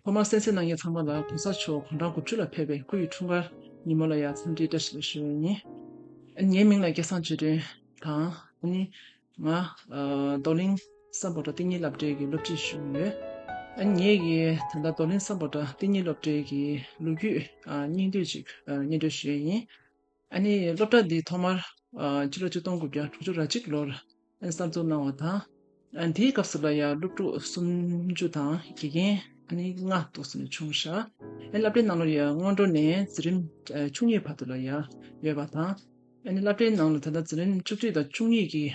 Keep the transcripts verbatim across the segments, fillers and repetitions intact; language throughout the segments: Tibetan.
ཐོག་མར་གསན་གཟིགས་གནང་མཁན་ཚང་མ་ལ་གོང་ས་མཆོག་དགུང་གྲངས་དགུ་བཅུ་ལ་ཕེབས་པའི་སྐུ་ཡི་འཁྲུངས་སྐར་ཉིན་མོ་ལ་ཡང་འཚམས་འདྲི་བཀྲ་ཤིས་བདེ་ལེགས་ཞུ་ཡས་ཡིན། ངའི་མིང་ལ་སྐལ་བཟང་ཆོས་སྒྲོན་དང་། ཨ་ནི་ང་ཨ་རྡོར་གླིང་སམ་བྷོ་ཊ་གཏན་ཉིན་སློབ་གྲྭའི་གི་སློབ་ཁྲིད་ཞུ་གི་ཡོད། ཨ་ནི་ངས་ཀྱི་ད་ལྟ་རྡོར་གླིང་སམ་བྷོ་ཊ་གཏན་ཉིན་སློབ་གྲྭའི་གི་ལོ་རྒྱུས་ཨ་སྙིང་བསྡུས་ཅིག་ཨ་སྙན་སྒྲོན་ཞུ་ཡས་ཡིན། ཨ་ནི་སློབ་གྲྭ་འདི་ཐོག་མར་ཨ་ཕྱི་ལོ་ཆིག་སྟོང་དགུ་བརྒྱ་དྲུག་ཅུ་རེ་གཅིག་ལོར་ཨ་ནི་གསར་འཛུགས་གནང་བ་དང་། ཨ་ནི་དེའི་སྐབས་སུ་ལ་ཡང་སློབ་ཕྲུག་སུམ་ཅུ་དང་དགེ་རྒན་ཨ་ནི་ལྔ་འདུག་སེ་ནས་བྱུང་ཤག་ཨ་ནི་སློབ་གྲྭའི་ནང་ལོགས་ལ་ཡང་སྔོན་འགྲོ་ནས་འཛིན་རིམ་ཨ་བཅུ་གཉིས་བར་དུ་ལ་ཡང་ཡོད་པ་དང་། ཨ་ནི་སློབ་གྲྭའི་ནང་ལ་ད་ལྟ་འཛིན་རིམ་བཅུ་གཅིག་དང་བཅུ་གཉིས་ཀྱི་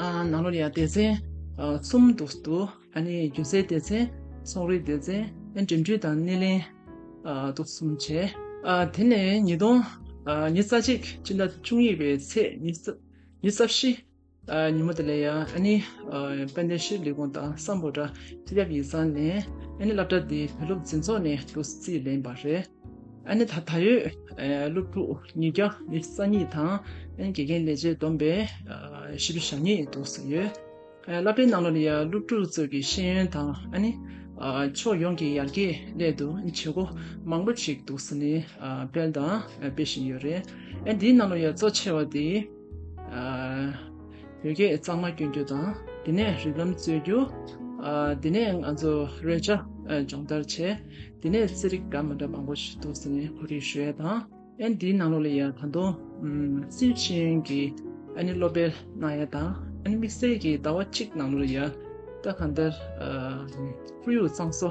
ཨ་ནང་ལོགས་ལ་ཡང་སྡེ་ཚན་ཨ་གསུམ་འདུག་སེ་འདུག་ཨ་ནི་སྒྱུ་རྩལ་སྡེ་ཚན། ཚོང་རིག་སྡེ་ཚན། ཨ་ནི་འགྲིམ་འགྲུལ་དང་སྣེ་ལེན་ཨ་འདུག་སེ་གསུམ་བྱས། ཨ་དེ་ནས་ཉིས་སྟོང་ཨ་ཉི་ཤུ་རྩ་གཅིག་སྤྱི་ཟླ་བཅུ་གཉིས་པའི་ཚེས་ཉི་ཤུ་ཉི་ཤུ་རྩ་བཞི་ཨ་ཉིན་མོ་དེ་ལ་ཡང་ཨ་ནི་ཨ་དཔལ་ལྡན་ཤེས་རིག་ལས་ཁུངས་དང་སམ་བྷོ་ཊ་སྤྱི་ཁྱབ་ཡིག་ཚང་ནས་ཨ་ནི་སློབ་གྲྭ་འདི་བོད་སློབ་འཛིན་ཚོགས་ནས་འདུག་སེ་རྩིས་ལེན་པ་རེད། ཨ་ནི་ད་ད་ཡོད་ཨ་སློབ་ཕྲུག་ཉིས་བརྒྱ་ཉི་ཤུ་རྩ་གཉིས་དང་ཨ་ནི་དགེ་རྒན་ལས་བྱེད་བསྡོམས་པས་ཨ་བཞི་བཅུ་ཞེ་གཉིས་འདུག་སེ་ཡོད། ཨ་སློབ་གྲྭའི་ནང་ལོགས་ལ་ཡང་སློབ་ཕྲུག་ཚོ་གི་ཤེས་ཡོན་དང་ཨ་ནི་ཨ་ཕྱོགས་ཡོངས་ཀྱི་ཡར་རྒྱས་སླད་དུ་བྱེད་སྒོ་མང་པོ་ཞིག་འདུག་སེ་ནས་ཨ་སྤེལ་དང་སྤེལ་བཞིན་ཡོད་རེད། ཨ་འདིའི་ནང་ལོགས་ཡང་གཙོ་ཆེ་བ་དེ་ཨ་བོད་སྐད་གཙང་མ་སྐྱོན་རྒྱུ་དང་། དེ་ནས་རིགས་ལམ་རྩོད་རྒྱུ། ཨ་དེ་ནས་ང་ཚོ་རོལ་ཆ་ཨ་སྦྱོང་བརྡར་བྱས། དེ་ནས་རྩེད་རིགས་འདྲ་མི་འདྲ་མང་པོ་ཞིག་འདུག་སེ་ནས་གོ་སྒྲིག་ཞུ་ཡས་དང་། ཨ་ནི་འདིའི་ནང་ལོགས་ལ་ཡང་ད་དུང་ཨམ་སིལ་ཤེས་ཡོན་གྱི་ཨ་ནི་སློབ་སྤེལ་གནང་ཡས་དང་། ཨ་ནི་དམིགས་བསལ་གྱི་ཟླ་བ་གཅིག་ནང་ལོགས་ལ་ཡང་ད་གང་ལྟར་ཨ་ཁོར་ཡུག་གཙང་བཟོ་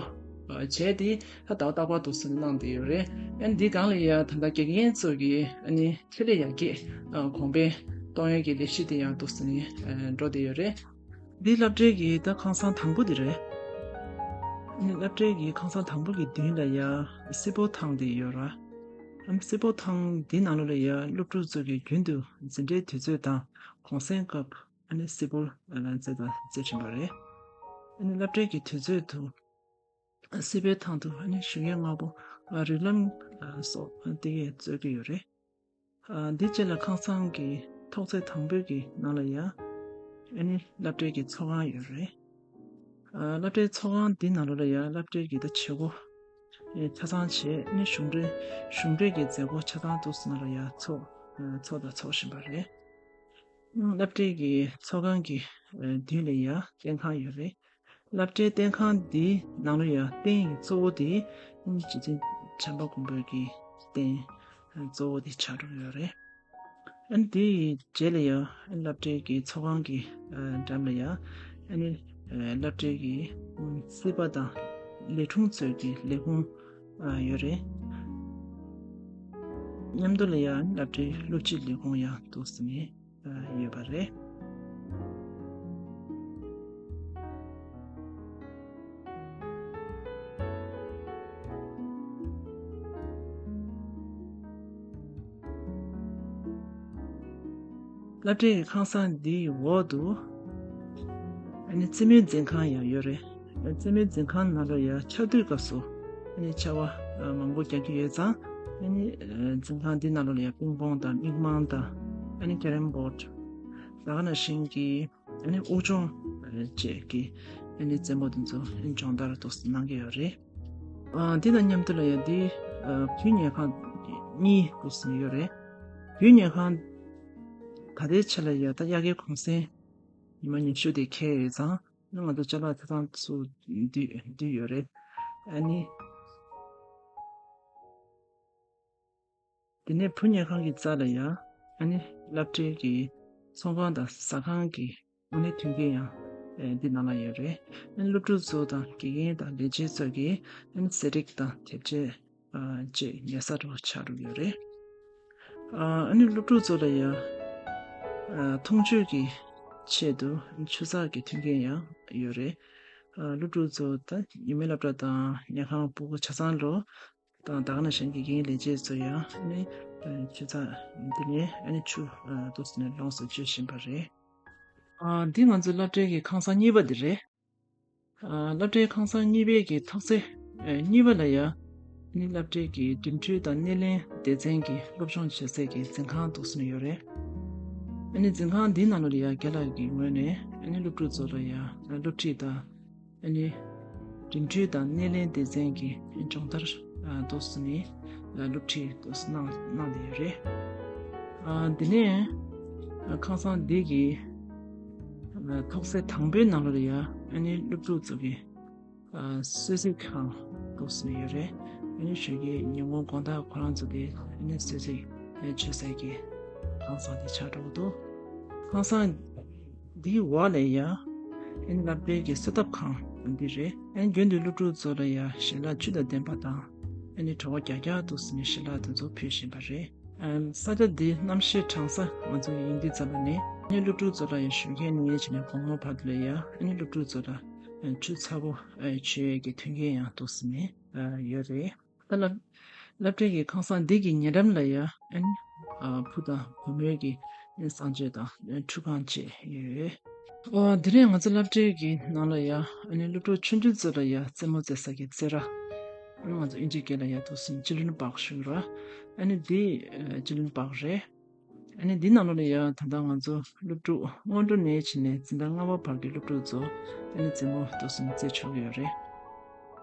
ཨ་བྱས་ཏེ་ད་ཟླ་བ་རྟག་པར་དུ་སུ་གནང་བསྡད་ཡོད་རེད། ཨ་ནི་འདི་སྒང་ལ་ཡང་ད་ལྟ་དགེ་རྒན་ཚོ་གི་ཨ་ནི་ཆེད་ལས་ཡར་རྒྱས་ཨ་གོང་འཕེལ་གཏོང་ཡས་ཀྱི་ལས་གཞི་དེ་ཡང་འདུག་སེ་ནས་ཨ་འགྲོ་བསྡད་ཡོད་རེད། འདི་སློབ་གྲྭའི་གི་ད་ཁང་བཟང་དང་པོ་དེ་རེད། ཨ་ནི་སློབ་གྲྭའི་གི་ཁང་བཟང་དང་པོ་གི་མདུན་ལ་ཡ་སིལ་སྤོལ་ཐང་དེ་ཡོད་ར། ཨ་ནི་སིལ་སྤོལ་ཐང་འདི་ནང་ལོགས་ལ་ཡ་སློབ་ཕྲུག་ཚོ་གི་རྒྱུན་དུ་འཛིན་གྲྭའི་དུས་ཚོད་དང་གུང་སེང་སྐབས་ཨ་ནི་སིལ་སྤོལ་རྩེད་དང་རྩེད་བཞིན་པ་རེད། ཨ་ནི་སློབ་གྲྭའི་གི་དུས་ཚོད་དུ་སིལ་སྤོལ་ཐང་དུ་ཨ་ནི་ཞུགས་མཁན་ལྔ་པོ་རིགས་ལམ་སོགས་དེ་གས་རྩོད་ཀྱི་ཡོད་རེད། ཨ་འདི་རྗེས་ལ་ཁང་བཟང་གི་ཐོག་བརྩེགས་དང་པོའི་གི་ནང་ལ་ཡ་ཨ་ནི་སློབ་གྲྭའི་གི་ཚོགས་ཁང་ཡོད་རེད། ཨ་སློབ་གྲྭའི་ཚོགས་ཁང་འདི་ནང་ལོགས་ལ་ཡ་སློབ་གྲྭའི་གི་ད་བྱེད་སྒོ་ཨེ་ཆ་ཚང་བྱས། ཨ་ནི་གཞུང་འབྲེལ་གཞུང་འབྲེལ་གྱི་མཛད་སྒོ་ཆ་ཚང་འདུག་སེ་ནང་ལ་ཡ་ཚོགས་ཨ་ཚོགས་དང་ཚོགས་བཞིན་པ་རེད། ཨ་སློབ་གྲྭའི་གི་ཚོགས་ཁང་གི་ཨ་མདུན་ལ་ཡ་སྟེང་ཁང་ཡོད་རེད། སློབ་གྲྭའི་སྟེང་ཁང་འདིའི་ནང་ལོགས་ཡ་རྟེན་གཙོ་བོ་དེ་རྗེ་བཙུན་བྱམས་པ་མགོན་པོའི་གི་རྟེན་གཙོ་བོ་དེ་ཆགས་འགྲོ་གི་ཡོད་རེད། ཨ་ནི་དེའི་རྗེས་ལ་ཡ་སློབ་གྲྭའི་གི་ཚོགས་ཁང་གི་འགྲམ་ལ་ཡ་ཨ་ནི་སློབ་གྲྭའི་གི་སྲིད་པ་དང་ལས་དྲུང་ཚོའི་གི་ལས་ཁུངས་ཡོད་རེད། མཉམ་དུ་ལ་ཡ་སློབ་གྲྭའི་སློབ་སྤྱི་ལས་ཁུངས་ཡང་འདུག་སེ་ནས་ཡོད་པ་རེད། སློབ་གྲྭའི་ཁང་བཟང་འདིའི་འོག་ཏུ་ཨ་ནི་རྩེད་མོའི་འཛིན་ཁང་ཡང་ཡོད་རེད། རྩེད་མོའི་འཛིན་ཁང་ནང་ལོགས་ཡ་ཆར་དུས་སྐབས་སུ་ཨ་ནི་ཆར་པ་མང་པོ་རྒྱག་གི་ཡོད་ཙང་། ཨ་ནི་འཛིན་ཁང་འདི་ནང་ལོགས་ལ་ཡ་པིང་པོང་དང་མིག་མང་དང་ཨ་ནི་ཀེ་རམ་བོར་ཌི་ད་ག་ནང་བཞིན་གྱི་ཨ་ནི་དབུགས་སྦྱོང་བཅས་ཀྱི་ཨ་ནི་རྩེད་མོ་དེ་ཚོ་སྦྱོང་བརྡར་དུ་གནང་གི་ཡོད་རེད། ཨ་འདི་དང་མཉམ་དུ་ལ་ཡང་འདི་ཨ་བུའི་ཉལ་ཁང་གཉིས་འདུག་སེ་ཡོད་རེད། བུའི་ཉལ་ཁང་ད་ལྟའི་ཆ་ལ་ཡ་ད་དབྱར་ཁའི་གུང་སེང་ཉི་མ་ཉི་ཤུ་དེ་འཁེལ་ཡོད་ཙང་། ང་ཚོ་ཅ་ལག་ཆ་ཚང་ཚུར་བསྡུས་བསྡུས་ཡོད་རེད། ཨ་ནི། དེ་ནས་བུ་ཉལ་ཁང་གི་རྩ་ལ་ཡ་ཨ་ནི་སློབ་གྲྭའི་གི་ཚོང་ཁང་དང་ཟ་ཁང་གི་དངོས་གནས་མཐུན་རྐྱེན་ཡང་ཨེ་འདི་ནང་ལ་ཡོད་རེད། ཨ་ནི་སློབ་ཕྲུག་ཚོ་དང་དགེ་རྒན་དང་ལས་བྱེད་ཚོ་གིས་ཨ་ནི་ཟས་རིགས་དང་དེབ་ཆས་ཨ་བཅས་ཉོ་ས་འདྲ་བོ་ཆགས་འགྲོ་གི་ཡོད་རེད། ཨ་ཨ་ནི་སློབ་ཕྲུག་ཚོ་ལ་ཡ་ཨ་འཐུང་ཆུའི་གི་ཆེད་དུ་ཆུ་ཚགས་ཀྱི་མཐུན་རྐྱེན་ཡང་ཡོད་རེད། ཨ་སློབ་ཕྲུག་ཚོ་ད་ཡུལ་མི་སློབ་གྲྭ་དང་ཉལ་ཁང་སྤུ་གུ་ཆ་ཚང་ལོ་དང་ད་ག་ནང་བཞིན་དགེ་རྒན་ལས་བྱེད་ཚོ་ཡང་ཨ་ནི་ཆུ་ཚགས་འདི་ནས་ཨ་ནི་ཆུ་འདུག་སེ་ནས་ལོངས་སུ་སྤྱོད་བཞིན་པ་རེད། ཨ་འདི་ང་ཚོའི་སློབ་གྲྭའི་གི་ཁང་བཟང་གཉིས་པ་འདི་རེད། ཨ་སློབ་གྲྭའི་ཁང་བཟང་གཉིས་པའི་གི་ཐོག་བརྩེགས་ཨ་གཉིས་པ་ལ་ཡ་ཨ་ནི་སློབ་གྲྭའི་གི་འགྲིམ་འགྲུལ་དང་སྣེ་ལེན་སྡེ་ཚན་གྱི་སློབ་སྦྱོང་བྱེད་སའི་གི་འཛིན་ཁང་འདུག་སེ་ནས་ཡོད་རེད། ཨ་ནི་འཛིན་ཁང་འདིའི་ནང་ལོགས་ལ་ཡ་རྒན་ལགས་ཀྱི་ངོས་ནས་ཨ་ནི་སློབ་ཕྲུག་ཚོ་ལ་ཡ་སློབ་ཁྲིད་དང་། ཨ་ནི། འགྲིམ་འགྲུལ་དང་སྣེ་ལེན་སྡེ་ཚན་གྱི་སྦྱོང་བརྡར་འདུག་སེ་ནས་སློབ་ཁྲིད་འདུག་སེ་གནང་གནང་བསྡད་ཡོད་རེད། འདི་ནས་ཁང་བཟང་འདི་གི་ཐོག་ཚད་དང་པོའི་ནང་ལོགས་ལ་ཡ་ཨ་ནི་སློབ་ཕྲུག་ཚོ་གི་གསོལ་ཚིགས་ཁང་འདུག་སེ་ཡོད་རེད། ཨ་ནི་ཞོགས་ཀའི་ཉིན་གུང་དགོང་དག་ཁོ་རང་ཚོ་དེ་ཨ་ནི་གསོལ་ཚིགས་མཆོད་སའི་གི་ཁང་བཟང་དེ་ཆགས་འགྲོ་གི་འདུག་ཁང་བཟང་འདིའི་འོག་ལ་ཡ་ཨ་ནི་སློབ་གྲྭའི་གི་གསོལ་ཐབ་ཁང་འདི་རེད། ཨ་ནི་རྒྱུན་དུ་སློབ་ཕྲུག་ཚོ་ལ་ཡ་ཞལ་ལག་བཅུད་དང་ལྡན་པ་དང་ཨ་ནི་བྲོ་བ་རྒྱག་རྒྱག་འདུག་སེ་ནས་ཞལ་ལག་དེ་ཚོ་ཕུལ་བཞིན་པ་རེད། ཨམ། ས་ཆ་འདི་གནམ་གཤིས་གྲང་ས་ང་ཚོ་ཡིན་དུས་ཙམ་པ་ནས་ཨ་ནི་སློབ་ཕྲུག་ཚོ་ལ་ཡང་ཞོགས་ཀས་ནས་བྱས་ནས་དགོང་མོ་བར་དུ་ལ་ཡང་ཨ་ནི་སློབ་ཕྲུག་ཚོ་ལ་ཆུ་ཚ་པོ་མཆོད་ཡས་ཀྱི་མཐུན་རྐྱེན་ཡང་འདུག་སེ་ནས་ཡོད་རེད། ད་སློབ་སློབ་གྲྭའི་གི་ཁང་བཟང་འདི་གི་ཉེ་འགྲམ་ལ་ཡང་ཨ་ནི་བུ་དང་བུ་མོའི་གི་གསང་སྤྱོད་དང་ཁྲུས་ཁང་བཅས་ཡོད། ཨོ། དེ་རིང་ང་ཚོ་སློབ་གྲྭའི་གི་ནང་ལ་ཡ་ཨ་ནི་སློབ་ཕྲུག་ཆུང་ཆུང་ཚོ་ལ་ཡ་རྩེད་མོ་རྩེ་ས་གི་རྩེད་ར། ཨ་ནི་ང་ཚོ་ཨིན་ཇིའི་སྐད་ལ་ཡ་འདུག་སེ་ཅི་ལུན་པག་ཞུ་ར། ཨ་ནི་འདི་ཅི་ལུན་པག་རེད། ཨ་ནི་འདི་ནང་ལོགས་ལ་ཡ་ད་ལྟ་ང་ཚོ་སློབ་ཕྲུག་སྔོན་འགྲོ་ནས་བྱས་ནས་འཛིན་གྲྭ་ལྔ་པ་བར་གྱི་སློབ་ཕྲུག་ཚོ་ཨ་ནི་རྩེད་མོ་འདུག་སེ་རྩེ་ཆོག་གི་ཡོད་རེད།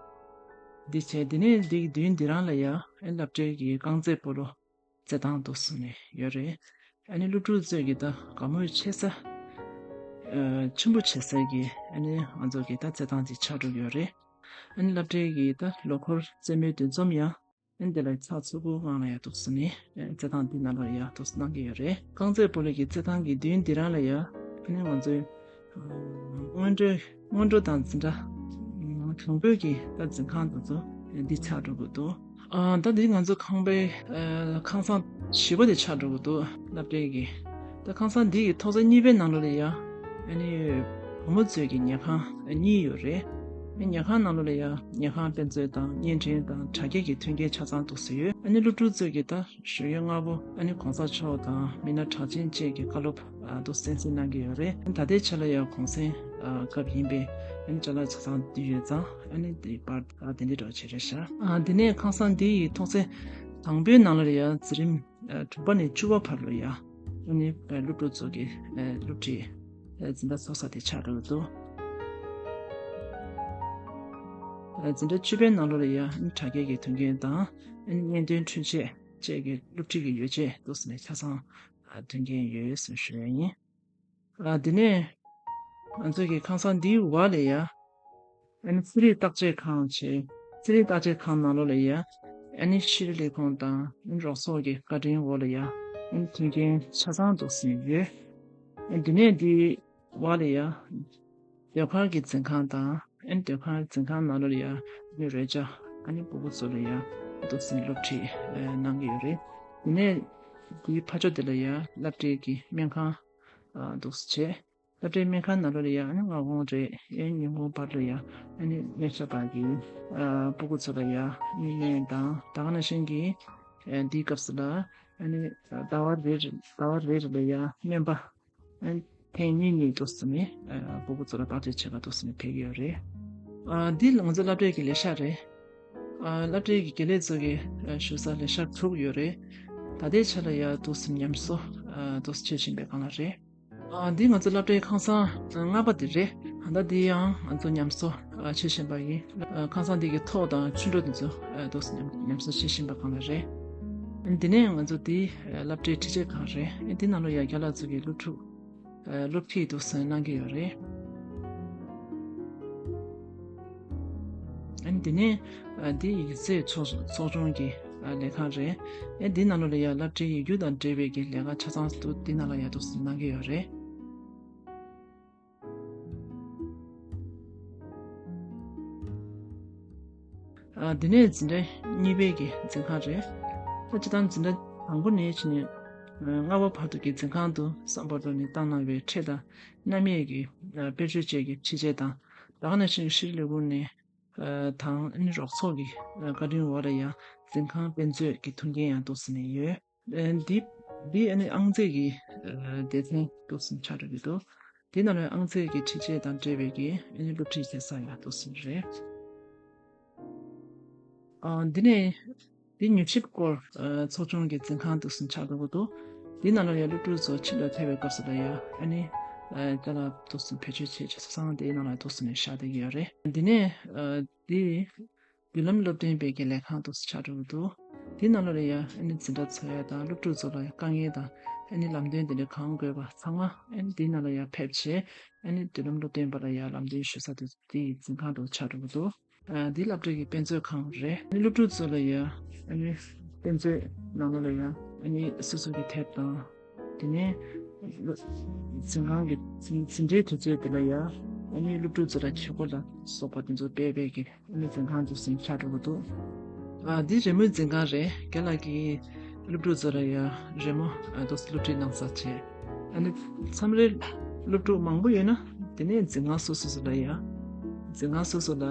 འདི་བྱས་འདི་ནས་འདི་མདུན་འདི་རང་ལ་ཡ་ཨ་ནི་སློབ་གྲྭའི་གི་རྐང་རྩེད་སྤོ་ལོ་རྩེད་ཐང་འདུག་སེ་ནས་ཡོད་རེད། ཨ་ནི་སློབ་ཕྲུག་ཚོས་ཀྱི་ད་དགའ་མོས་ཆེ་ས། ཨ། ཆེན་པོ་བྱེད་སའི་གི་ཨ་ནི་ང་ཚོ་གི་ད་རྩེད་ཐང་ཅིག་ཆགས་འགྲོ་གི་ཡོད་རེད། ཨ་ནི་སློབ་གྲྭའི་གི་ད་ལོ་འཁོར་རྩེད་མོའི་འདུ་འཛོམས་ཡང་ཨ་ནི་དེ་ལ་ཚགས་ཚུད་པོ་ངང་ལ་ཡང་འདུག་སེ་ནས་ཨ། རྩེད་ཐང་འདི་ནང་ལ་ཡང་འདུག་སེ་གནང་གི་ཡོད་རེད། རྐང་རྩེད་སྤོ་ལོ་གི་རྩེད་ཐང་གི་མདུན་འདི་རང་ལ་ཡང་ཨ་ནི་ང་ཚོའི་སྔོན་འགྲོའི་སྔོན་འགྲོ་དང་འཛིན་གྲྭ་དང་པོའི་གི་ད་འཛིན་ཁང་དེ་ཚོ་འདི་ཆགས་འགྲོ་གི་འདུག་ཨ། ད་འདི་ང་ཚོ་ཁང་པའི་ཨ། ཁང་བཟང་བཞི་པ་དེ་ཆགས་འགྲོ་གི་འདུག་སློབ་གྲྭའི་གི། ད་ཁང་བཟང་འདི་གི་ཐོག་ཚད་གཉིས་པའི་ནང་ལོགས་ལ་ཡ་ཨ་ནི་བུ་མོ་ཚོའི་གི་ཉལ་ཁང་གཉིས་ཡོད་རེད། ཨ། ཉལ་ཁང་ནང་ལོགས་ལ་ཡ་ཉལ་ཁང་དཔེ་མཛོད་དང་བརྙན་འཕྲིན་དང་དྲ་རྒྱ་གི་མཐུན་རྐྱེན་ཆ་ཚང་འདུག་སེ་ཡོད། ཨ་ནི་སློབ་ཕྲུག་ཚོས་གི་ད་ཞོགས་ཀས་སྔ་པོ་ཨ་ནི་གོང་ས་མཆོག་དང་མི་སྣ་གྲགས་ཅན་བཅས་ཀྱི་བཀའ་སློབ་ཨ། འདུག་སེ་གསན་གཟིགས་གནང་གི་ཡོད་རེད། ད་ལྟའི་ཆ་ལ་ཡང་གུང་སེང་ཨ། སྐབས་ཡིན་པས་ཨ་ནི་ཅ་ལག་ཆ་ཚང་འདུས་ཡོད་ཙང་ཨ་ནི་དེ་པར་ཨ། དེ་འདྲའི་འདྲ་བ་བྱས་རེད་ཤག་ཨ། དེ་ནས་ཁང་བཟང་འདི་ཡི་ཐོག་ཚད་དང་པོའི་ནང་ལ་ཡང་འཛིན་རིམ་ཨ། དྲུག་པ་ནས་བཅུ་པ་བར་ལ་ཡང་ཨ་ནི་ཨ། སློབ་ཕྲུག་ཚོ་གི་ཨ། སློབ་ཁྲིད་ཨ། འཛིན་གྲྭ་ཚོགས་ས་དེ་ཆགས་འགྲོ་གི་འདུག་ཨ། འཛིན་གྲྭ་བཅུ་པའི་ནང་ལོགས་ལ་ཡང་ཨ་ནི་དྲ་རྒྱའི་གི་མཐུན་རྐྱེན་དང་ཨ་ནི་བརྙན་ཐུང་འཕྲུལ་ཆས་བཅས་ཀྱི་སློབ་ཁྲིད་ཀྱི་ཡོ་བྱད་འདུག་སེ་ནས་ཆ་ཚང་ཨ། མཐུན་རྐྱེན་ཡོད་ཟེར་ཞུ་ཡ་ཡིན། ཨ། དེ་ནས་ང་ཚོ་གི་ཁང་བཟང་འདིའི་འོག་ལ་ཡ་ཨ་ནི་ཚན་རིག་བརྟག་དཔྱད་ཁང་བྱས། ཚན་རིག་བརྟག་དཔྱད་ཁང་ནང་ལོགས་ལ་ཡ་ཨ་ནི་ཤེས་རིག་ལས་ཁུངས་དང་ཨ་ནི་རོགས་ཚོགས་ཀྱི་བཀའ་དྲིན་འོག་ལ་ཡ་ཨ་ནི་མཐུན་རྐྱེན་ཆ་ཚང་འདུག་སེ་ཡོད། ཨ། དེ་ནས་འདིའི་འོག་ལ་ཡ་ཟློས་གར་གྱི་འཛིན་ཁང་དང་ཨ་ནི་ཟློས་གར་འཛིན་ཁང་ནང་ལོགས་ལ་ཡ་ཨ་ནི་རོལ་ཆ་ཨ་ནི་སྤུ་གུ་ཚོ་ལ་ཡ་འདུག་སེ་སློབ་ཁྲིད་ཨ། གནང་གི་ཡོད་རེད། དེ་ནས་འདིའི་ཕར་ཕྱོགས་དེ་ལ་ཡ་སློབ་གྲྭའི་གི་སྨན་ཁང་ཨ། འདུག་སེ་བྱས། སློབ་གྲྭའི་སྨན་ཁང་ནང་ལོགས་ལ་ཡ་ཨ་ནི་སྔ་དགོང་རེད། ཨེ། ཉིན་གུང་བར་ལ་ཡ་ཨ་ནི་སྨན་ཞབས་པ་གིས་ཨ། སྤུ་གུ་ཚོ་ལ་ཡ་ཨ་ནི་སྨན་དང་ད་ག་ནང་བཞིན་གྱི་ཨ། འདིའི་སྐབས་སུ་ལ་ཨ་ནི་ཟླ་བ་རེ་རེ་ཟླ་བ་རེ་རེ་ལ་ཡ་སྨན་པ་ཨ་ནི་ཐེངས་གཉིས་གཉིས་འདུག་སེ་ནས་ཨ། སྤུ་གུ་ཚོ་ལ་བརྟག་དཔྱད་བྱེད་ག་འདུག་སེ་ནས་ཕེབས་ཀྱི་ཡོད་རེད། ཨ། འདི་ང་ཚོ་སློབ་གྲྭའི་གི་ལས་ཤག་རེད། ཨ། སློབ་གྲྭའི་གི་དགེ་ལས་ཚོ་གི་ཨ། བཞུགས་ས་ལས་ཤག་དྲུག་ཡོད་རེད། ད་ལྟའི་ཆ་ལ་ཡ་འདུག་སེ་ཉམས་གསོ་ཨ། འདུག་སེ་བྱེད་བཞིན་པའི་སྒང་ལ་རེད། ཨ། འདི་ང་ཚོ་སློབ་གྲྭའི་ཁང་བཟང་ལྔ་པ་དེ་རེད། ད་ལྟ་འདི་ཡང་ང་ཚོ་ཉམས་གསོ་ཨ། བྱེད་བཞིན་པ་ཡིན། ཨ། ཁང་བཟང་འདི་གི་ཐོག་དང་ཆུ་འགྲོ་དེ་ཚོ་ཨ། འདུག་སེ་ཉམས་ཉམས་གསོ་བྱེད་བཞིན་པ་སྒང་ལ་རེད། འདི་ནས་ང་ཚོ་འདི་ཨ། སློབ་གྲྭའི་ཁྲིད་ཆས་ཁང་རེད། འདི་ནང་ལ་ཡ་རྒན་ལགས་ཚོ་གི་སློབ་ཕྲུག་ཨ། སློབ་ཁྲིད་འདུག་སེ་གནང་གི་ཡོད་རེད། ཨ་ནི་དེ་ནས་ཨ། འདི་ཡིག་ཚད་ཚོགས་ཚོགས་ཆུང་གི་ཨ། ལས་ཁང་རེད། ཨ། འདི་ནང་ལོགས་ལ་ཡ་སློབ་གྲྭའི་ཡིག་རྒྱུགས་དང་འབྲེལ་བའི་གི་ལས་ཀ་ཆ་ཚང་དུ་འདི་ནང་ལ་ཡ་འདུག་སེ་གནང་གི་ཡོད་རེད། ཨ། འདི་ནས་འཛིན་གྲྭ་གཉིས་པའི་གི་འཛིན་ཁང་རེད། ད་སྤྱིར་བཏང་འཛིན་གྲྭ་དང་པོ་ནས་བྱས་ནས་ལྔ་པ་བར་དུ་གི་འཛིན་ཁང་དུ་སམ་བྷོ་ཊ་ནས་བཏང་གནང་བའི་ཁྲལ་དང་མནར་མེད་ཀྱི་ཨ། དཔལ་འབྱོར་བཅས་ཀྱི་ཁྲལ་ཆད་དང་ད་ག་ནང་བཞིན་ཤེས་རིག་ལས་ཁུངས་ནས་ཨ། དང་ཨ་ནི་རོགས་ཚོགས་ཀྱི་ཨ། བཀའ་དྲིན་འོག་ལ་ཡང་འཛིན་ཁང་དཔེ་མཛོད་ཀྱི་མཐུན་རྐྱེན་ཡང་འདུག་སེ་ནས་ཡོད། ཨ། འདི་འདི་ཨ་ནི་ཨང་རྩིས་ཀྱི་ཨ། སྡེ་ཚན་འདུག་སེ་ཆགས་འགྲོ་གི་འདུག་འདི་ནང་ལ་ཨང་རྩིས་ཀྱི་ཁྲལ་ཆད་དང་འབྲེལ་བའི་གི་ཨ་ནི་སློབ་ཁྲིད་བྱེད་ས་ཡང་འདུག་སེ་རེད། ཨ། འདི་ནས་འདི་མྱུལ་ཆིབས་སྐོར་ཨ། ཚོགས་ཆུང་གི་འཛིན་ཁང་འདུག་སེ་ཆགས་འགྲོ་གི་འདུག་འདི་ནང་ལ་ཡང་སློབ་ཕྲུག་ཚོ་ཁྱིམ་ལ་ཐེ་བའི་སྐབས་སུ་ལ་ཡང་ཨ་ནི་ཨ། ཅ་ལག་འདུག་སེ་བེད་སྤྱོད་བྱེད་ཆ་ཚང་འདི་ནང་ལ་འདུག་སེ་ནས་བཞག་བསྡད་ཀྱི་ཡོད་རེད། འདི་ནས་ཨ། འདི་མདུན་ལམ་སློབ་སྟོན་པའི་གི་ལས་ཁང་དུ་ཆགས་འགྲོ་གི་འདུག་དེའི་ནང་ལོགས་ལ་ཡ་ཨ་ནི་འཛིན་གྲྭ་འཚོགས་ཡ་དང་སློབ་ཕྲུག་ཚོ་ལ་ཡ་དཀའ་ངལ་དང་ཨ་ནི་ལམ་སྟོན་དེ་འདྲ་གང་དགོས་པ་ཚང་མ་ཨ་ནི་དེའི་ནང་ལ་ཡ་ཕེབས་བྱས་ཨ་ནི་མདུན་ལམ་སློབ་སྟོན་པ་ལ་ཡ་ལམ་སྟོན་ཞུ་ས་དེ་དེའི་འཛིན་ཁང་དུ་ཆགས་འགྲོ་གི་འདུག་ཨ། འདི་སློབ་གྲྭ་གི་དཔེ་མཛོད་ཁང་རེད། ཨ་ནི་སློབ་ཕྲུག་ཚོ་ལ་ཡ་ཨ་ནི་དཔེ་མཛོད་ནང་ལོགས་ལ་ཡ་ཨ་ནི་སོ་སོ་གི་དེབ་དང་། དེ་ནས་འཛིན་ཁང་གི་འཛིན་འཛིན་གྲྭའི་དུས་ཚོད་དེ་ལ་ཡ་ཨ་ནི་སློབ་ཕྲུག་ཚོ་ལ་བྱེད་སྒོ་ལ་སོགས་པ་དེ་ཚོ་སྤེལ་སྤེལ་གི་ཨ་ནི་འཛིན་ཁང་དུ་ཟིན་ཆགས་འགྲོ་གི་འདུག་ཨ། འདི་རི་མོའི་འཛིན་ཁང་རེད། རྒན་ལགས་ཀྱིས་སློབ་ཕྲུག་ཚོ་ལ་ཡ་རི་མོ་ཨ་དུ་སློབ་ཁྲིད་གནང་ས་བྱས། ཨ་ནི་མཚམས་རེ་སློབ་ཕྲུག་མང་པོ་ཡོད་ན་དེ་ནས་འཛིན་ཁང་སོ་སོ་སོ་ལ་ཡ་འཛིན་ཁང་སོ་སོ་ལ་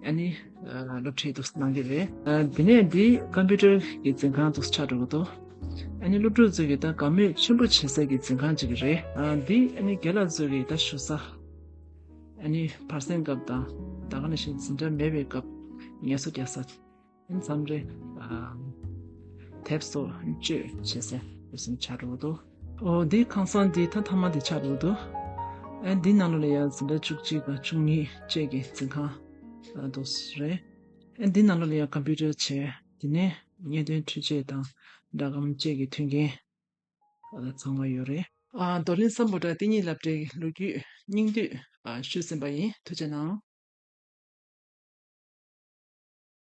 ཨ་ནི་ཨ་སློབ་ཁྲིད་དུ་གནང་གི་རེད། ཨ། དེ་ནས་འདི་ཀམ་པུ་ཊར་གྱི་འཛིན་ཁང་དུ་ཆགས་འགྲོ་གི་འདུག་ཨ་ནི་སློབ་ཕྲུག་ཚོ་གི་ད་དགའ་མོས་ཆེན་པོ་བྱེད་ས་གི་འཛིན་ཁང་ཅིག་རེད། ཨ། འདི་ཨ་ནི་རྒན་ལགས་ཚོ་གི་ད་བཞུགས་ས་ཨ་ནི་བར་གསེང་སྐབས་དང་ད་ག་ནང་བཞིན་འཛིན་གྲྭ་མེད་པའི་སྐབས་ངལ་གསོ་རྒྱག་ས། མཚམས་རེ་ཨ་དེབ་སོགས་སྤྱོད་བྱེད་སའི་ཟིན་ཆགས་འགྲོ་གི་འདུག་ཨོ། འདི་ཁང་བཟང་འདི་ད་མཐའ་མ་འདི་ཆགས་འགྲོ་གི་འདུག་ཨ། འདི་ནང་ལོགས་ལ་ཡང་འཛིན་གྲྭ་བཅུ་གཅིག་དང་བཅུ་གཉིས་བཅས་ཀྱི་འཛིན་ཁང་ཨ་འདུག་རེད། ཨ། འདི་ནང་ལོགས་ལ་ཡང་ཀམ་པུ་ཊར་བྱས། དེ་ནས་བརྙན་ཐུང་འཕྲུལ་ཆས་དང་སྒྲ་སྒམ་བཅས་ཀྱི་མཐུན་རྐྱེན་ཨ་ཚང་མ་ཡོད་རེད། ཨ། རྡོར་གླིང་སམ་བྷོ་ཊ་བསྟི་གཉིས་སློབ་གྲྭའི་ལོ་རྒྱུས་སྙིང་བསྡུས་ཨ་ཞུས་ཟིན་པ་ཡིན། ཐུགས་རྗེ་གནང་།